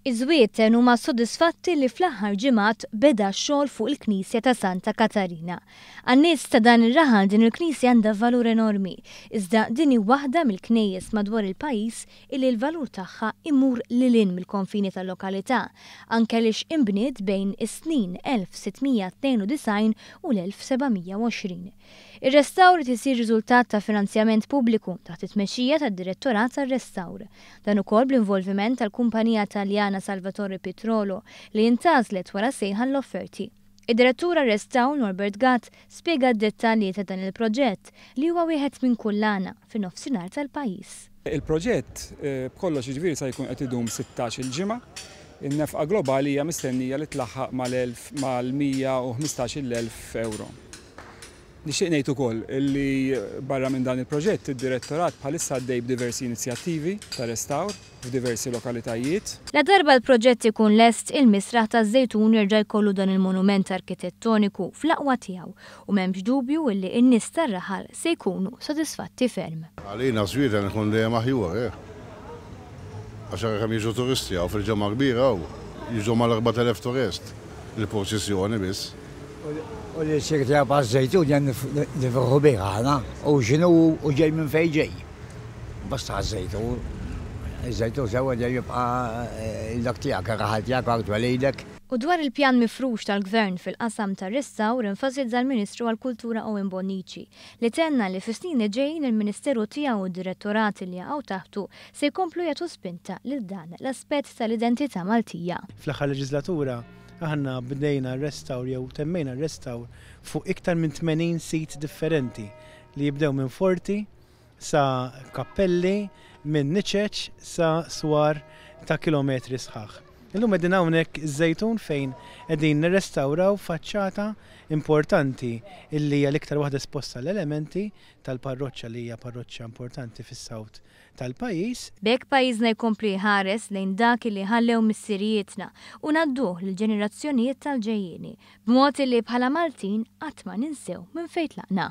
Iż-Żwieten huma sodisfatti li fl-aħħar ġimgħat beda x-xogħol fuq il-Knisja ta' Santa Katarina. Għan-nies ta' dan ir-raħal din il-knisja għandha valur enormi, iżda din hi waħda mill-knejjes madwar il-pajjiż illi l-valur tagħha imur lil hinn mill-konfini tal-lokalità, anke għaliex inbniet bejn is-snin 1692 u l-1720. Ir-restawr qed isir riżultat ta' finanzjament pubbliku taħt it-tmexxija tad-Direttorat għar-Restawr. Dan ukoll bl-involviment tal-kumpanija Taljana Salvatore Pitrolo li intgħażlet wara sejħa għall-offerti. Id-Direttur għar-Restawr Norbert Gatt spjega d-dettalji ta' dan il-proġett li huwa wieħed minn kullana fin-nofsinhar tal-pajjiż. Il-proġett b'kollox jiġifieri sa jkun qed idum 16-il ġimgħa. In-nefqa globali hija mistennija li tlaħħaq mal-115-il elf ewro. Nixtieq ngħid ukoll li barra minn dan il-proġett id-direttorat bħalissa għaddej b'diversi inizjattivi ta' restawr f'diversi lokalitajiet. Ladarba l-proġett ikun lest, il-Misraħ taż-Żejtun jerġa' jkollu dan il-monument arkitettoniku fl-aqwa tiegħu u m'hemmx dubju illi n-nies tar-raħal se jkunu sodisfatti ferm. Għalina Żwieten ikun dejjem aħjar, eh. Għax ara kemm jiġu turisti hawn fil-Ġimgħa Kbira hawn, jiġu mal-4,000 turist il-purċissjoni biss. U li ssir tiegħu għaż-Żejtun jen nifirħu bih aħna, u x'inhu u ġej minn fejn ġej. Basta għaż-Żejtun. Iż-Żejtun sewwa dejjem jibqa' dak tiegħek, ir-raħal tiegħek, art twelidek. U dwar il-pjan mifrux tal-Gvern fil-qasam tar-restawr enfasizza l-Ministru għall-Kultura Owen Bonnici li tenna li fis-snin li ġejjin il-Ministeru tiegħu u d-direttorati li jaqgħu taħtu se jkomplu jagħtu spinta lil dan l-aspett tal-identità Maltija. Fl-aħħar leġislatura aħna bdejna restawr jew temmejna restawr fuq iktar minn 80 sit differenti li jibdew minn forti sa kappelli, minn niċeċ sa swar ta' kilometri sħaħ. Illum qegħdin hawnhekk iż-Żejtun fejn qegħdin nirrestawraw faċċata importanti illi hija l-iktar waħda esposta l-elementi tal-parroċċa li hija parroċċa importanti fis-south tal-pajjiż. B'hekk pajjiżna jkompli jħares lejn dak li ħallew missirijietna u ngħadduh lill-ġenerazzjonijiet tal-ġejjieni, b'mod illi bħala Maltin qatt ma ninsew minn fejn tlaqna.